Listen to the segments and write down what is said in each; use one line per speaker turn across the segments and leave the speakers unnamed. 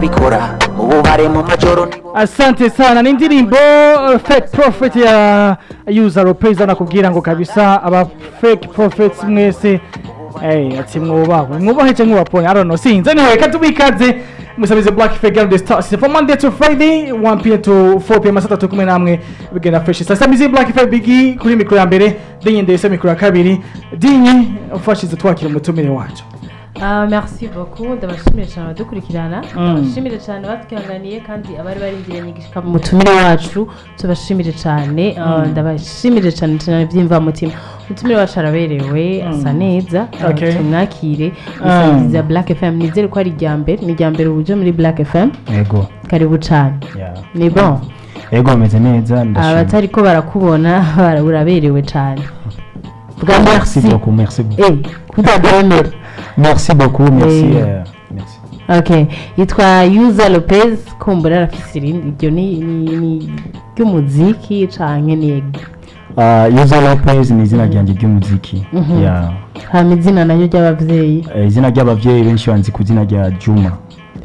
Bikora mu bubare mu majoro nibo.
Asante sana, ni indirimbo Fake Prophet ya User Lopez, anakubwira ngo kabisa aba fake prophets mwese, ati mwubahwe, mwubahe cyangwa mwubapone, I don't know, sinzi. Anyway, reka tubikaze musabize Black Fake the Stars from Monday to Friday, 1 p.m. to 4 p.m., saa tatu kumwe namwe bigenda fresh. Sasa mizi Black Fake Biggie kuri mikoro ya mbere, Dinye ndese mikoro ya kabiri. Dinye, ufashize twakira umutumire wacu.
Ah, merci beaucoup, ndabashimire cyane abadukurikirana, ndabashimire cyane batwihanganiye, kandi abari barindiriye igishika mu mutumire wacu tubashimire cyane. Ah, ndabashimire cyane cyane by'imvamutima. Umutumire wacu araberewe, asa neza. Ah, tumwakire musangiza Black FM. Nizere ko ari irya mbere, ni irya mbere uje muri Black FM.
Yego.
Karibu cyane.
Yeah.
Ni bon?
Yego, meze neza, ndashima.
Abatari ko barakubona uraberewe cyane. Vuga
Merci
merci.
beaucoup, merci beaucoup.
Kutabyemera.
Merci beaucoup, merci. Merci.
Okay, yitwa Yuza Lopez. Kumbura arafise irindi, iryo ni ry'umuziki canke ni?
Yuza Lopez ni izina ryanjye ry'umuziki. Yeah.
Hama izina nayo ry'abavyeyi?
Izina ry'abavyeyi benshi banzi ku izina rya Juma.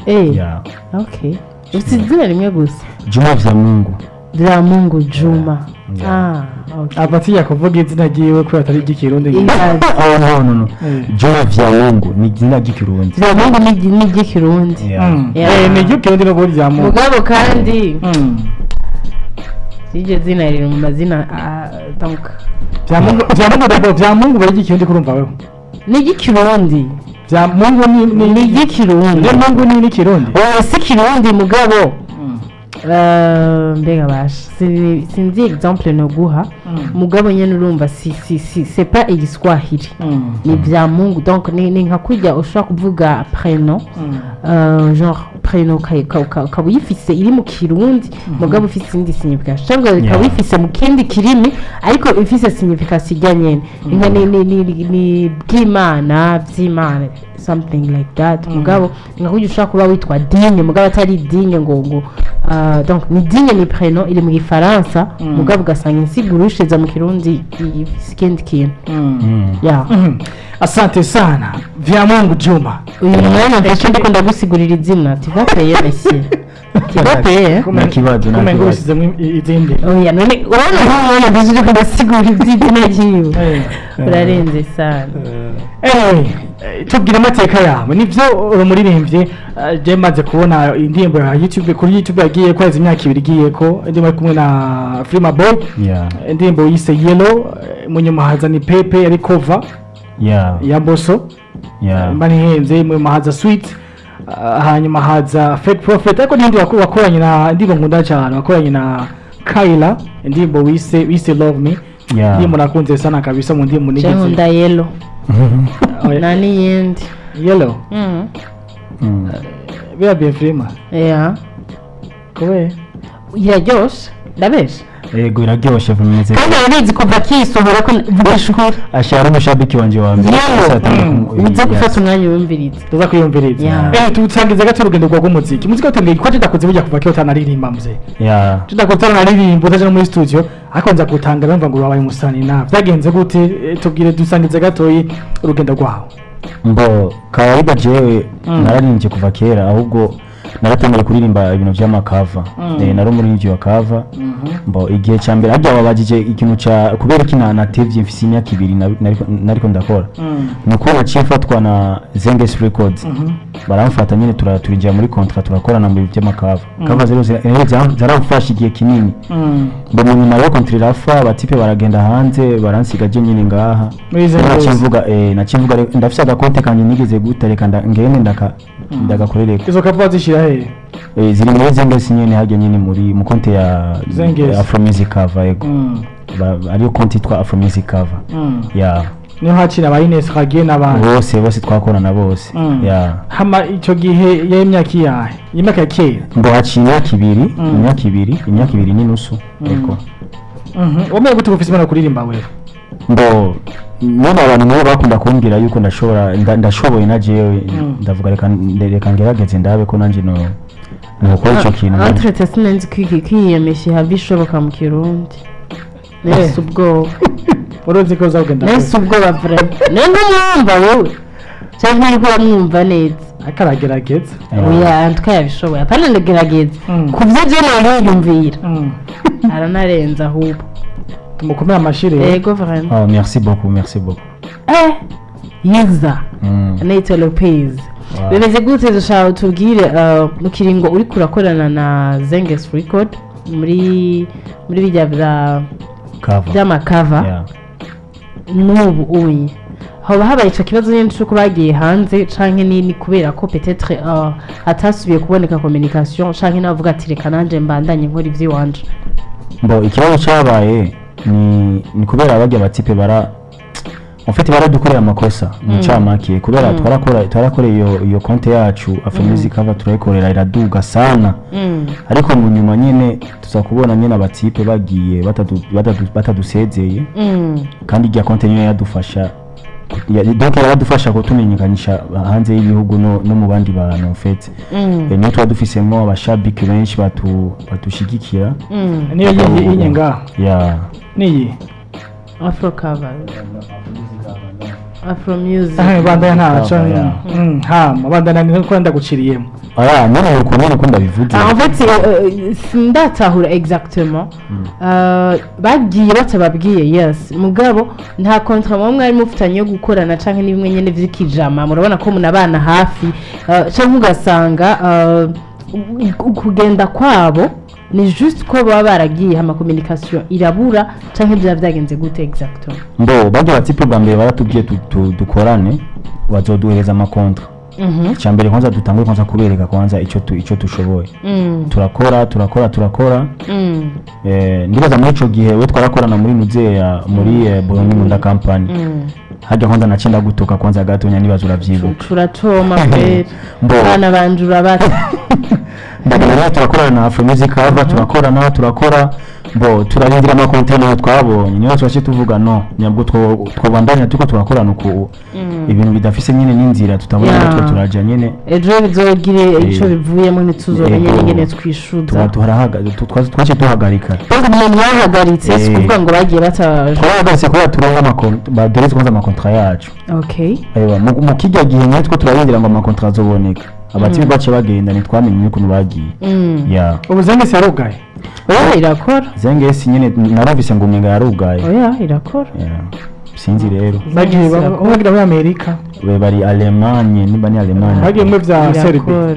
Yeah.
Okay, ufise izina rimwe gusa?
Juma Vyamungu.
Vya Mungu Juma.
Yeah.
Ah, okay.
Abatinya kuvuga izina ryiwe kubera atari iry'ikirundi.
Ibaze.
Oh, no, no, no. Juma Vyamungu ni izina ry'ikirundi.
Vya Mungu ni iry'ikirundi.
Yeah.
Yeah.
Ni iry'ikirundi n'ubundi rya Mungu.
Mugabo kandi iryo zina riri mu mazina, donc
Vya Mungu, vya Mungu d'abord, vya Mungu bari iry'ikirundi kurumva wewe?
Ni iry'ikirundi.
Vya Mungu ni
Ni iry'ikirundi.
Vya Mungu ni ikirundi.
Oya, si kirundi, mugabo mbega basha, sinzi exemple noguha, mugabo nyene urumva si c'est pas igiswahili, ni vya Mungu. Donc ni nka kurya ushobora kuvuga prénom, genre prénom ukaba uyifise iri mu kirundi, mugabo ufise indi signification, cyangwa ukaba uyifise mu kindi kirimi ariko ifise signification ijya nyene. Ni nka ni bw'Imana, by'Imana, something like that. Mugabo ni nka kurya ushobora kuba witwa Digne, mugabo atari Digne ngo donc ni Digne, ni prénom iri mu gifaransa, mugabo ugasanga insiguro ushiza mu kirundi ifise ikindi kintu. Yeah.
Asante sana, vya Mungu Juma.
Uyu mwanya mfashe ndiko ndagusigurira izina. Tu vas payer, monsieur, tu vas payer.
Nta kibazo, nta
Kumengo
kibazo.
usizemo izindi.
Oya, none urabona nk'umwanya mbese uriko ndasigura iby'izina ryiwe, urarenze sana.
Anyway, tubwire amateka yawe. Nivyo, uri umuririmbyi. Je maze kubona indirimbo ya YouTube, kuri YouTube yagiye ko imyaka 2 igiye ko indirimbo ari kumwe na Frima Boy, indirimbo yise Yellow. Mu nyuma haza ni Pepe yari cover ya Boso, mba ntihenze. Mu nyuma haza Sweet, hanyuma haza Fake Prophet, ariko n'indi wakoranye na indirimbo nkunda cyane wakoranye na Kyla, indirimbo wise Love Me. Indirimbo nakunze sana kabisa mu ndirimbo
Je
nigeze.
nkunda Yellow
Oh,
na n'iyindi.
Yellow. Biba bien Frima?
Yeah.
Kubera?
Iraryoshe, ndabesha?
Yego, iraryoshe, bimeze.
Kandi arabizi kuva kisohora ko mvugisha ukuri.
Ashara umushabiki wanje wa mbere.
Yellow.
Satanga
Uza gufata umwanya wumviriza.
Tuza kwiyumviriza.
Yeah.
Tusangiza gato urugendo rwa rw'umuziki. Umuziki watangiye ko tudakoze burya kuva kera utanaririmba, mzee? Tudakoze, utanaririmba, utaje no muri studio, ariko nza gutanga bumva ngo wabaye umusani na byagenze gute? Tubwire, dusangize gatoyi urugendo rwawe.
Mbo kawaida jewe nararimbye kuva kera, ahubwo naratangiye kuririmba ibintu by'ama cover. Nari umuririmbyi wa cover. Mbo igihe cya mbere harya wabajije ikintu cya kubera iki natevye, mfise imyaka 2 nariko ndakora, nuko naciye mfatwa na Zenges Records, baramfata nyine, turinjira muri contrat, turakorana mu bintu by'ama cover. Cover rero zaramfasha igihe kinini. Mbo mu nyuma rero contrat irafa, abatipe baragenda hanze, baransiga je nyine ngaha.
Muri Zenges.
Naciye mvuga ndafise agakonte kanje nigeze guta, reka ngende ndagakorereko.
Izo cover zishira he?
Ziri muri Zenges nyene, harya nyene muri mu konte ya
Zenges.
ya Afro Music Cover, yego. Ariyo konte yitwa Afro Music Cover. Ya.
Niho hakira aba Ines Ragie n'abandi?
Bose, bose twakorana bose. Ya.
Hama ico gihe yari imyaka iyahe, imyaka ya kera?
Ngo haciye imyaka 2, imyaka 2, imyaka 2 n'inusu, yego.
Wamenye gute ufise impano yo kuririmba wewe?
Mbo none abantu nibo bakunda kumbwira yuko ndashobora, ndashoboye na jewe ndavuga reka ngerageze ndabe ko nanje no nokora ico kintu.
Entre sinzi kwiyemesha hava ishoboka mu kirundi, nese ubwoba.
Uruzi ko uzagenda?
Nese ubwoba vraiment. None ntumwumva wowe, cyangwa ntariko uramwumva neza?
Akaragerageza.
Oya, antuka yabishoboye, apana ndagerageza ku byo je nariyumvira, aranarenza ahubwo.
Tumukomere amashyi rero.
Yego, vraiment.
Oh, merci beaucoup, merci beaucoup.
Yiza Nato Lopez.
Wow.
Bimeze gute? Dushaka tubwire mu kiringo uriko urakorana na Zenges Record muri bijya bya
Cover.
by'amakava. N'ubu unye hoba habaye ico kibazo nyene c'uko bagiye hanze, canke ni kubera ko peut-être hatasubiye kuboneka communication, canke navuga ati reka nanje mbandanye nkora ivy'iwanje?
Bo, ikibazo cyabaye ni kubera bajya batipe bara, en fait baradukorera amakosa mu ncamake, kubera twarakoreye iyo konte yacu Afro Music Cover, turayikorera iraduga sana, ariko mu nyuma nyene tuza kubona nyene abatipe bagiye batadusezeye, kandi irya konte niyo yadufasha donc yaradufasha kutumenyekanisha hanze y'ibihugu no mu bandi bantu, en fait. Niyo tuba dufisemo abashabiki benshi batushigikira.
Niyo yiyi inye ngaho?
Ya.
Niyi?
Afro Cover, Afro Music.
Bandanya ntaco.
Yeah.
Hama bandanya, ni ko ndaguciriyemo.
Aya nyene uko nyene ko ndabivuze.
Ah, en fait sindatahura exactement. Bagiye batababwiye, yes, mugabo nta contrat muba mwari mufitanye yo gukorana, canke n'ibimwe nyene vy'ikijama, murabona ko munabana hafi, canke ugasanga kugenda kwabo ni juste ko baba baragiye hama communication irabura, canke byaba byagenze gute exactement?
Mbo bajya batipe bwa mbere baratubwiye dukorane, bazoduhereza amakontra. Icya mbere kwanza dutangure kwanza kubereka kwanza ico dushoboye. Turakora, turakora, turakora. Ndibaza muri ico gihe we twarakorana muri muzeya muri Burundi Munda Company. Hajya kwanza naciye ndagutuka kwanza gatonya, nibaza uravyibuka.
Turatoma kweri.
Mbo.
Abana banje urabata.
Ndagenda rero turakorana na Afro Music Cover, turakorana, turakora. Bo turarindira amakontena twabonye, niyo twaciye tuvuga no nyabwo twobandanya turiko turakorana uku ibintu bidafise nyine n'inzira tutabona, natwe turaja nyine.
Ejo bizogire ico bivuyemo, ntituzomenye n'ingene twishuza.
Twaciye duhagarika.
Donc mwe mwahagaritse, si kuvuga ngo bagiye bataje?
Twahagaritse kubera turonka badereze kwanza amakontra yacu. Aywa, mu kijya gihe nyine two turarindira ngo amakontra azoboneka, abatibi baciye bagenda, ntitwamenye ukuntu bagiye. Ya.
Ubu Zengesi yarugaye?
Oya, irakora.
Zengesi nyine narumvise ngo umenga yarugaye.
Oya, irakora.
Yeah. Sinzi rero.
Bagiye
Irakora.
bagira muri Amerika.
Be bari Allemagne, nimba ni Allemagne.
Bagiye muri vya Serbia.
Irakora.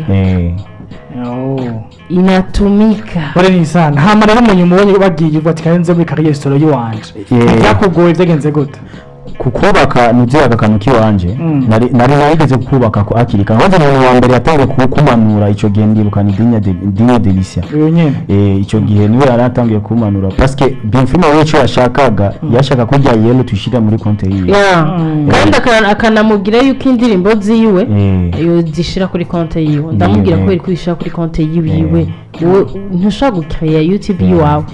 Oh.
Inatumika.
Bare ni sana. Hama rero mu nyuma ubonye bagiye uvuga ati karenze muri carrière solo yiwanje, byakugoye, byagenze gute?
Kukubaka nuzeye aka kantu kiwanje, nari narigeze kubaka ko akiri kare. Kwanza umuntu wa mbere yatangiye kumanura ico gihe ndibuka ni Dinya Dinya Delicia.
Uyu nyene?
Ico gihe niwe yari atangiye kumanura, parce que Bienfima wewe ico yashakaga, yashaka ko rya yelo tuyishira muri konte yiwe.
Kandi akanamubwira yuko indirimbo ziwe zishira kuri konte yiwe. Ndamubwira ko iri kuzishira kuri konte yiwe, wowe ntushobora gukreya YouTube yiwawe.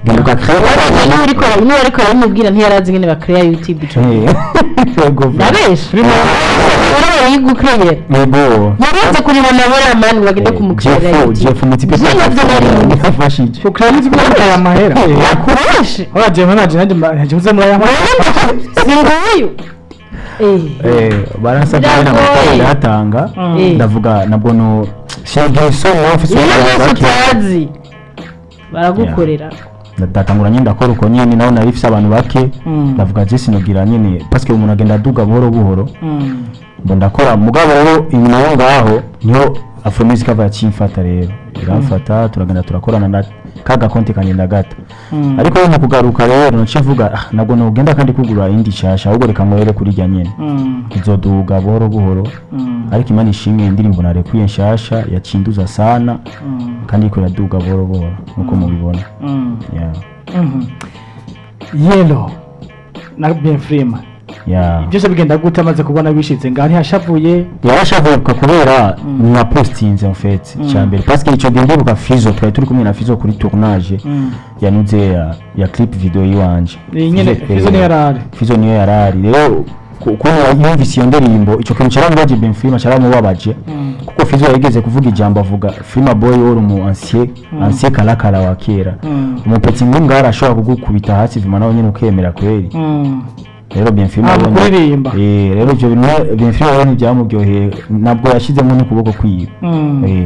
Ndibuka
Niwe ariko, niwe ariko aramubwira, ntiyarazi ingene bakreya YouTube ico gihe.
Yego.
Ndabesha uriya yigukreyera?
Yego.
Yarenze kureba na bariya mani bagenda kumukreyera
Jeff
YouTube.
Jeff mutipe.
Jewe navyo nari nzi.
Yafashije.
Ukora music aya mahera?
Yakoreshe.
Ora jewe naje nje muri aya
Singuyu.
Baransabye
Biragoye.
n'amafaranga ndayatanga. Ndavuga nabwo no shingiso office.
Iyo byose utazi baragukorera.
Ndatangura nyine ndakora uko nyine, naho nari mfise abantu bake. Ndavuga je sinogira nyine, parce que umuntu agenda aduga buhoro buhoro. Ngo ndakora, mugabo rero inyuma yo ngaho niho Afro Music ava yakimfata rero, iramfata, turagenda turakorana na kaga konti kanjye ndagata. Ariko mu kugaruka rero naciye mvuga ah, nabwo nogenda kandi kugura indi nshasha, ahubwo reka nkorere kuri rya nyene, izoduga buhoro buhoro. Ariko Imana ishimwe, indirimbo narekuye nshasha yacinduza sana, kandi iriko iraduga buhoro buhoro nkuko mubibona. Yeah.
Yelo na Bienfrima, byose bigenda gute amaze kubona bishize ngaho, ntiyashavuye?
Yarashavuye kubera na postinze, en fait, cyambere parce que ico gihe ndibuka Fizo, twari turi kumwe na Fizo kuri tournage yanuze ya clip video yiwanje.
Iyi nyene Fizo niyo yarari?
Fizo niyo yarari. Rero ukuntu yumvise iyo ndirimbo, ico kintu caramubaje Benfrima, caramubabaje, kuko Fizo yigeze kuvuga ijambo avuga Frima boy wari umu ancien kalakala wa kera, umupeti ngara ashobora kugukubita hasi vima nawe nyene ukemera kweli. Rero Bienfait
kuririmba.
Rero ivyo bintu Bienfait rero ntibyamuryoheye, nabwo yashizemo n'ukuboko kwiwe.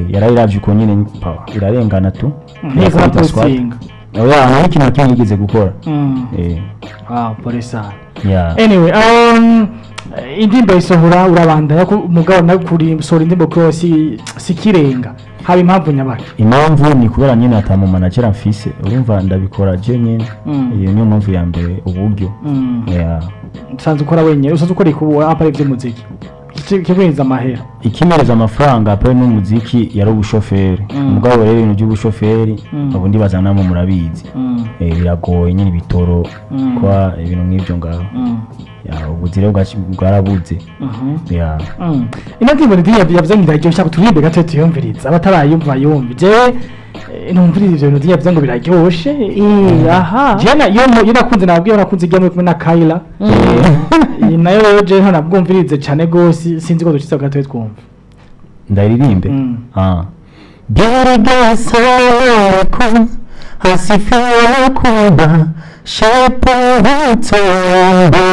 Yarayiravye uko nyene irarengana tu. Oya, nta kintu kimwe yigeze gukora.
Ah, pole sana.
Yeah.
Anyway, indirimbo isohora urabandanya ko mugabo nakusohora indirimbo ko sikirenga. Haba impamvu nyabaki?
Impamvu ni kubera nyine atamu manager mfise, urumva ndabikora je nyene. Iyo niyo mpamvu ya mbere, uburyo. Yeah.
Usanzwe ukora wenyine, usanzwe ukora ikubo apare by'umuziki. Kikwinjiza amahera.
Ikimereza amafaranga apare n'umuziki yari ubushoferi. Mugabo rero ibintu by'ubushoferi ubu ndibaza namwe murabizi. Biragoye nyine ibitoro kwa ibintu nk'ibyo ngaho. Ya ubuzire bwarabuze. Ya.
Ino ndirimbo yavuze ngo iraryoshye, turirimbe gato tuyumvirize. Abatarayumva yumve. Jewe numvirize ivyo bintu yavuze ngo biraryoshe.
Aha.
Jana iyo nakunze nabwiye nakunze igiye muri kumwe na Kayla. Iyi nayo rero je ntabwumvirize cyane gose, sinzi ko dushitse gato twumva.
Ndaririmbe. Gerageza hasifiwe kuba shepu utombo.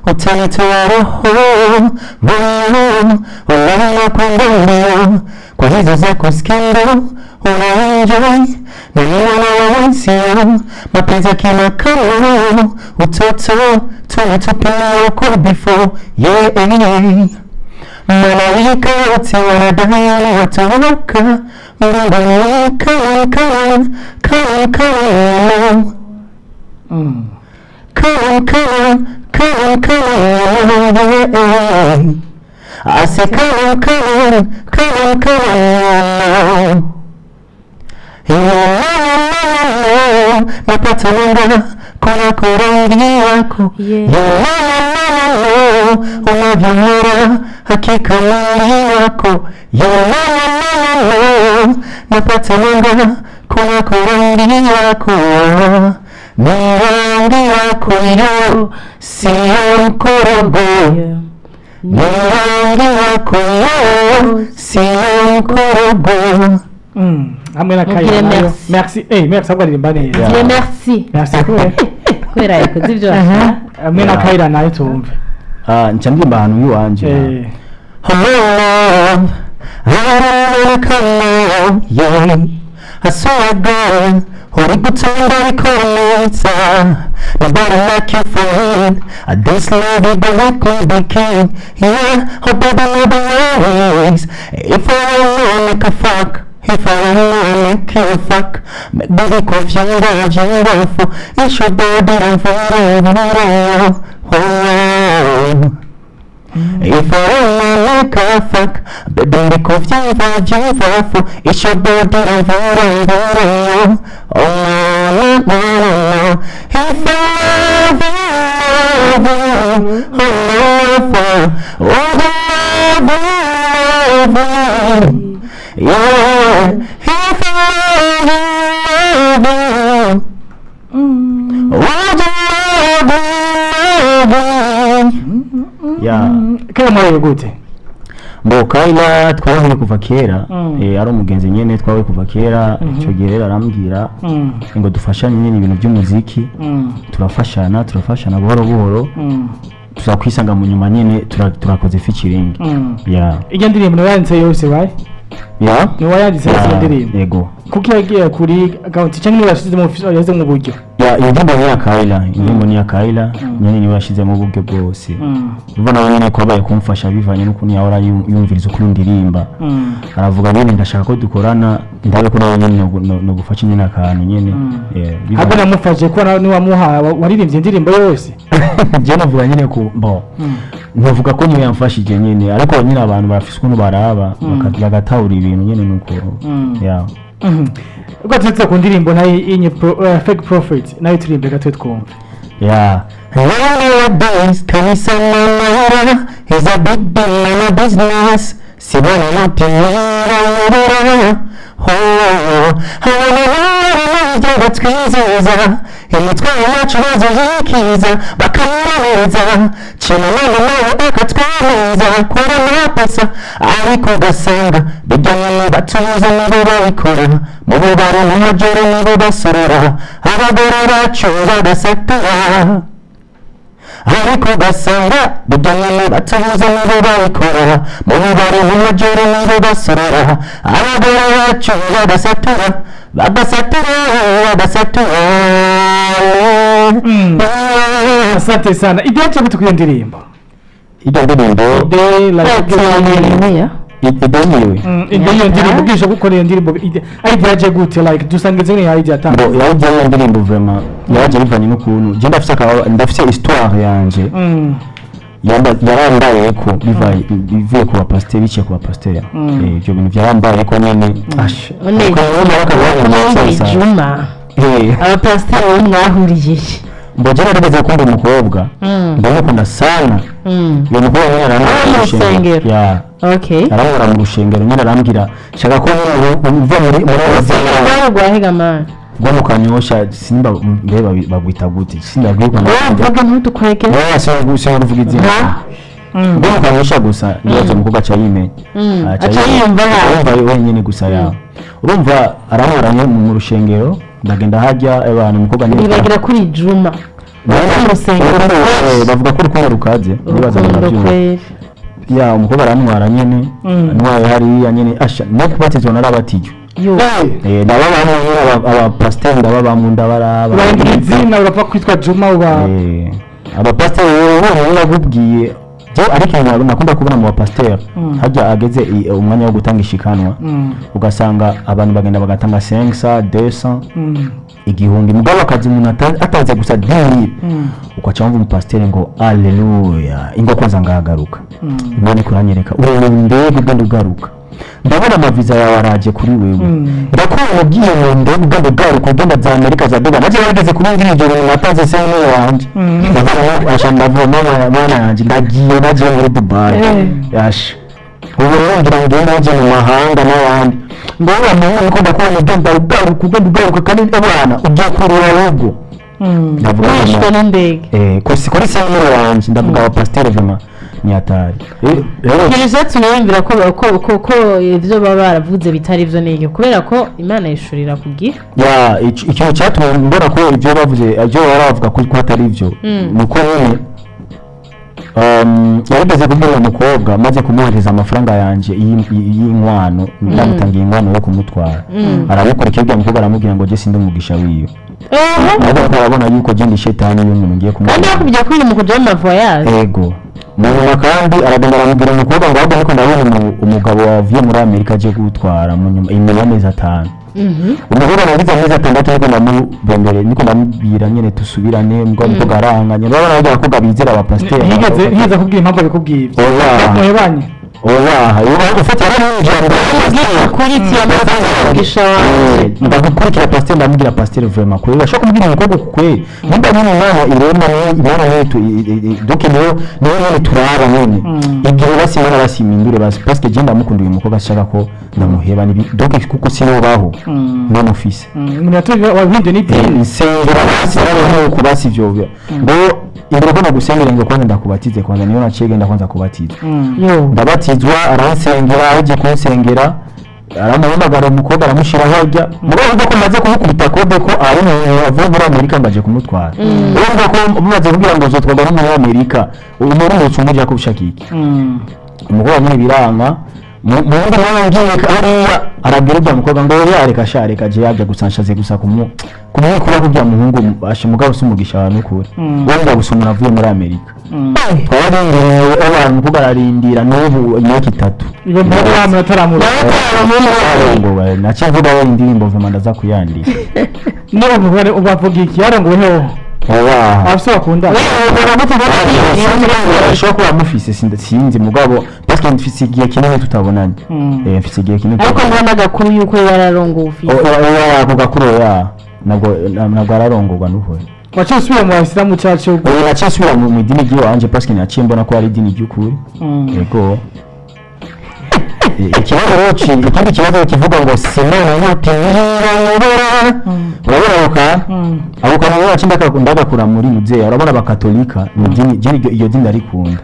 Utanitoa roho ulala kwa nguvu kwa hizo zako skendo unaenjoy na niwana mapenzi kila kama utoto tunatupia uko before yeah. Malaika wote wanadai watoroka mbinguni, come come come come come come come come. I say come come come come. Yeah, napata mwanga kuna kurangi yako. Yeah, unavyong'ara hakika mwili wako. Yeah, napata mwanga kuna kurangi yako. Ni rangi yako yo sio mkorogo. Ni rangi yako yo sio mkorogo.
Hamwe na Kayla. Merci. Merci abwo aririmba neza.
Merci.
Merci
kubera yakoze ibyo.
Hamwe na Kayla nayo tumve.
Nca ndirimba ahantu iwanje. Hello, yeah. I saw a girl who pretended to call nobody like you for it. I just love it, but we could be king. Yeah, oh baby, maybe always. If I wanna make a fuck, if I wanna make you fuck, make baby coffee, you for it's your body and for oh. If I wanna make a fuck, baby coffee, you it's your body and for oh no no no. If I love you, yeah, if I love you, yeah.
Kayla mwahuye gute?
Mbo Kayla twahuye kuva kera. Ari umugenzi nyene twahuye kuva kera. Ico gihe rero arambwira ngo dufashanye nyene ibintu by'umuziki. Turafashana buhoro buhoro. Tuzakwisanga mu nyuma nyene turakoze featuring. Yeah.
Iyo ndirimbo yanditse yose right?
Yeah.
Ni wayanditse yose ndirimbo.
Yego.
Kuki yagiye kuri account cyangwa niba yashize mu yaze mu buryo?
Ya iyo ndirimbo ni ya Kayla, indirimbo ni ya Kayla, nyene niba yashize mu buryo bwose. Urumva nawe nyene ko abaye kumfasha bivanye n'ukuntu yahora yumviriza ukuntu ndirimba. Aravuga nyene ndashaka ko dukorana, ndabe ko nawe nyene no gufasha nyene akantu nyene.
Ahubwo namufashe ko ni wamuha waririmbye indirimbo yose.
Je navuga nyene ko bo. Nkavuga ko niwe yamfashije nyene, ariko nyine abantu bafise ukuntu baraba bagatahura ibintu nyene nuko. Yeah.
Ubwo tutse ku ndirimbo nayo inye fake prophet nayo turirimbe gato twumve.
Yeah. Days he's a big man in a business. Sibona Oh, ibyo batwizeza imitwe yacu bazoyikiza bakamwemeza kinamana nawe akatwemeza kora mapesa ariko ugasanga bijyanye batuza nibo babikora mu bubari mu majoro nibo basorora abagore bacu bagasatura ariko ugasanga bijyanye batuza nibo babikora mu bubari mu majoro nibo basorora abagore bacu bagasatura bagasatura bagasatura.
Asante sana. Idea gute kuri iyo ndirimbo?
Iyo ndirimbo
Ide like
ide yiwe.
Ide iyo ndirimbo bwije gukora iyo ndirimbo idea yaje gute, like dusangize ni idea atanga.
Bo yaje iyo ndirimbo vraiment yaje bivanye n'ukuntu je ndafise ndafise histoire yanje yarambaye ko bivaye bivuye ku bapasiteri biciye ku bapasiteri ibyo bintu byarambaye ko nyene asha
Juma abapasiteri bo mwahuriye
mbo je narigeze kumva umukobwa ndamukunda sana uwo mukobwa nyene arambwira
mu rusengero
ya
okay
arambwira mu rusengero nyene arambwira shaka ko uva muri
urusengero rwahega man
rwo mu Kanyosha simba mbe bagwita gute sindagwirwa
mvuge ntudukwege
oya singa kuvuga izina rwo mu Kanyosha gusa nibaza umukobwa aca yimenya
aca yiyumva
urumva wenyine gusa yawe urumva arahoranye mu rushengero ndagenda hajya abantu umukobwa
nyine nibagira kuri Juma mu rusengero
bavuga ko urukundo rukaze nibaza
ngo
ya umukobwa arantwara nyene antwaye hariya nyene asha no kubatizwa narabatijwe ndababamwe abapasiteri ndababamwe ndabaraba
izina urapfa kwitwa Juma uba
abapasiteri rero nakubwiye je ariko nakunda kubona mu bapasiteri hajya ageze umwanya wo gutanga ishikanwa ugasanga abantu bagenda bagatanga 500 200 igihumbi mugabo akazi umuntu atanze gusa 10000 ukaca wumva umupasiteri ngo haleluya ingo kwanza ngahagaruka Imana ikuranyereka ubu ndege ugenda ugaruka ndabona amaviza yawe araje kuri wewe ndakubona ugiye mu ndege ugenda ugaruka ugenda za Amerika za Dubai naje bageze kuri ngiri ibyo bintu natanze se n'uwo wanje asha ndavuga mama yanje ndagiye naje muri Dubai yasha ubu rero ngira ngo naje mu mahanga n'abandi ndabona umuntu ko ndakubona ugenda ugaruka ugenda ugaruka kandi abana ujya kurura rugo
ndavuga n'indege
kuri se n'uwo wanje ndavuga abapasiteri vraiment ni hatari
rero tumwe bumvira ko ivyo baba baravuze bitari ivyo n'iryo kubera ko Imana yishurira kugira
ya ikintu cyatumye mbona ko ivyo bavuze ivyo baravuga ko atari ivyo nuko nyene yarigeze kubwira umukobwa maze kumuhereza amafaranga yanje y'inkwano ndamutangiye inkwano yo kumutwara arabikora ikibwa umukobwa aramubwira ngo je sindi umugisha wiyo ariko arabona yuko je ndi shetani y'umuntu ngiye kumutwara
kandi yakubwiye ko uri mu kuja mu voyage
yego nyuma kandi aragenda aramubwira umukobwa ngo ahubwo ariko ndabona umugabo wavuye muri Amerika aje gutwara mu nyuma inyuma y'amezi 5 umugore aragize amezi 6 ariko ndamubembere niko ndamubwira nyene tusubirane mbwa umukobwa aranganye urabona barya abakobwa bizera abapasiteri
higeze kubwira impamvu abikubwiye ibyo muhebanye
oya ufite ndagukurikira pasiteri ndamubwira pasiteri vraiment kweli ashobora kumubwira umukobwa kweli nimba nyine Imana irema Imana yetu donc niyo nyine turaba nyine igihe basi Imana basimindure basi parce que je ndamukunda uyu mukobwa ashaka ko ndamuheba nibi donc kuko sinobaho none office
umuntu yatuje wabindi ni dini
sengera basi nawe ko basi ivyo ngo imbere ko nagusengera ngo kwanza ndakubatize kwanza niyo naciye genda kwanza kubatizwa ndabatizwa aransengera aje kunsengera aramuhamagara umukobwa aramushira hajya mugabo ko maze kumukubita kode ko ari avuye muri Amerika ngaje kumutwara urumva ko mumaze kugira ngo uzotwarwa n'umuntu Amerika umuntu umucungu ko ushaka iki umukobwa nyine biranga muhungu nawe ngiye hariya arabwira ujya mukobwa ngo yareka sha reka je yajya gusa nshaze gusa kumukura kurya muhungu asha mugabo si umugisha wa nukuri wenda gusa umuntu avuye muri Amerika twararindiriye abantu umukobwa ararindira n'ubu imyaka 3
iyo mpamvu abantu bataramura
naciye mvuga we indirimbo vuma ndaza kuyandika
niba mugore ubavuga iki yarongowe heho abasore bakunda
ashobora kuba amufise sinzi mugabo parce que mfise igihe kinini tutabonanye mfise igihe kinini
ariko mbona agakuru yuko yararongowe ufise
oya ako gakuru oya ntabwo ararongorwa n'uhore
waciye usubira mu bayisilamu cacu
oya naciye usubira mu idini ry'iwanje parce que naciye mbona ko ari idini ry'ukuri yego Ikibazo ikindi kibazo kivuga ngo sinone nyotirira urabona uka abo kantu bacu ndagakura muri muzeya. Urabona abakatolika ni idini, iyo dini ndarikunda.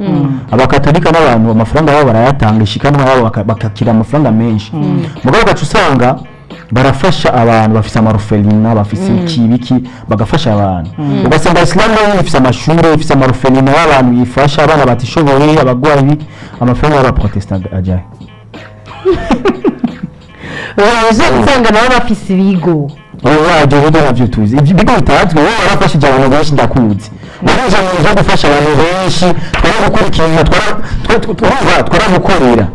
Abakatolika n'abantu amafaranga yabo barayatanga, ishikanwa yabo bakakira amafaranga menshi, mugabo ugaca usanga barafasha abantu bafise ama orphelinat, bafise iki biki, bagafasha abantu. Ugasanga isilamu nayo ifise amashuri, ifise ama orphelinat y'abantu, yifasha abana batishoboye, abagwayi biki. Amafaranga y'abaprotestant ajahe?
Uraje usanga nabo bafise ibigo.
Oya, ibyo bigo navyo tuzi, ibyo bigo bitazwi. Wowe warafashije abantu benshi, ndakuzi, waraje mu byo gufasha abantu benshi, twaragukurikirana, twaragukorera,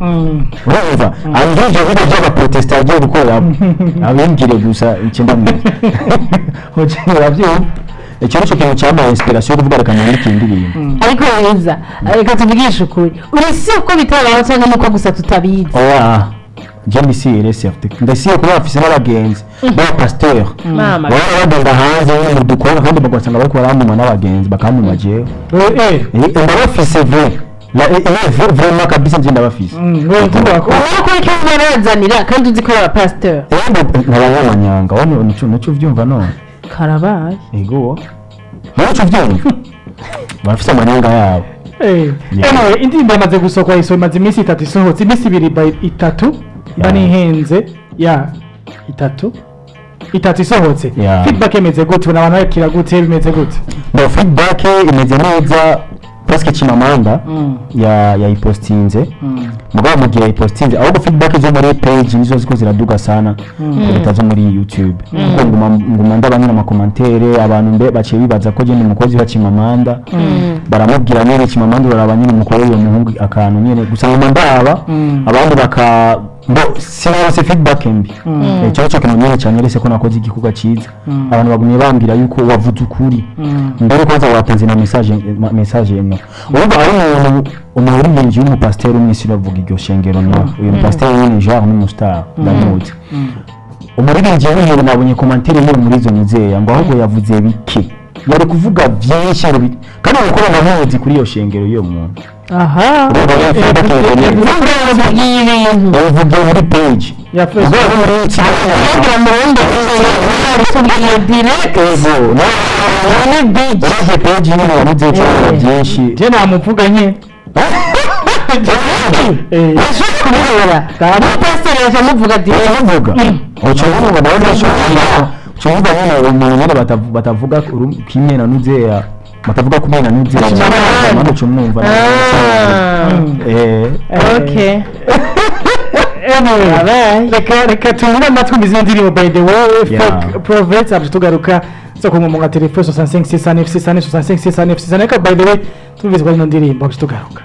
urumva andi ibyo bigo by'abaprotestant agiye gukorera abimbwire gusa icyo ndamwiza hoje, urabyumva. Icyo nicyo kintu cyampaye inspiration yo kuvuga reka nandike indirimbo.
Ariko mwiza, reka tuvugishe ukuri, uretse uko bitabaho cyangwa nuko gusa tutabizi?
Oya, je ndisiye certes, ndasiye kuba bafise n'abagenzi b'abapasteur
Mama.
baba bagenda hanze nyine mu dukorwa, kandi bagasanga bariko barantuma n'abagenzi bakantuma jewe. Eh, ndabafise vrai. Vraiment kabisa nje ndabafise.
Urabona ko icyo barazanira kandi uzi ko ari abapasiteri.
Nk'abanyamanyanga wowe nico nico uvyumva none.
Karabaye.
Ego, nico uvyumva, barafise amanyanga yabo. Yeah.
Anyway, indirimbo yamaze gusohoka, imaze iminsi 3 isohotse, iminsi 2 by 3 mba nihenze ya 3 isohotse. Feedback imeze gute? Ubona abantu bakira gute? Bimeze gute?
No, feedback imeze neza parce que Chimamanda ya yayipostinze, mugabo mu gihe yayipostinze, ahubwo feedback zo muri page nizo ziko ziraduga sana kuruta zo muri YouTube, kuko nguma ndaba nyine ama commentaires, abantu mbe baciye bibaza ko je ni umukozi wa Chimamanda, baramubwira nyene Chimamanda, uraraba nyine umukore uyo muhungu akantu nyene gusa nguma ndaba abandi baka bo sinarose feedback mbi. Icyo cyo kintu nyene cyanyerese ko nakoze igikorwa ciza. Abantu bagumye bambwira yuko wavuze ukuri, mbere kwanza watanze na message message no urumva ari umuntu umuririmbyi w'umupasiteri umwe, sinavuga iryo shengero, no uyu mupasiteri nyene genre n'umustar ndamuzi, umuririmbyi w'ihero, nabonye commentaire yiwe muri izo muzeya ngo ahubwo yavuze bike, yari kuvuga byinshi ngo kandi gukora ndamuzi kuri iyo shengero y'uyo muntu.
Aha.
Urumva ya feedback imeze neza.
Yavugiye ibintu.
Yabivugiye muri page.
Ya Facebook.
Ubwo muri
Kugira ngo wenda tubwiye direct.
Ego,
ni big.
Uravye page nyine wamuze cyane byinshi.
Je namuvuga nye.
Ashobora kubibona umupasiteri yaje amuvuga direct.
Uravuga uca uvuga nawe urashobora uca uvuga nyine umuntu nyine batavuga kimwe na nuzeya, batavuga kumwe na nuzeya, mama uca umwumva.
Okay.
Anyway,
Abaye.
reka tumure amatwi izindi ndirimbo, by the way.
Yeah.
Fake Prophets, aje tugaruka zo ku murongo wa telefone 65 69 69 65 69 69. Reka by the way tumvise kwa ino ndirimbo, aje tugaruka.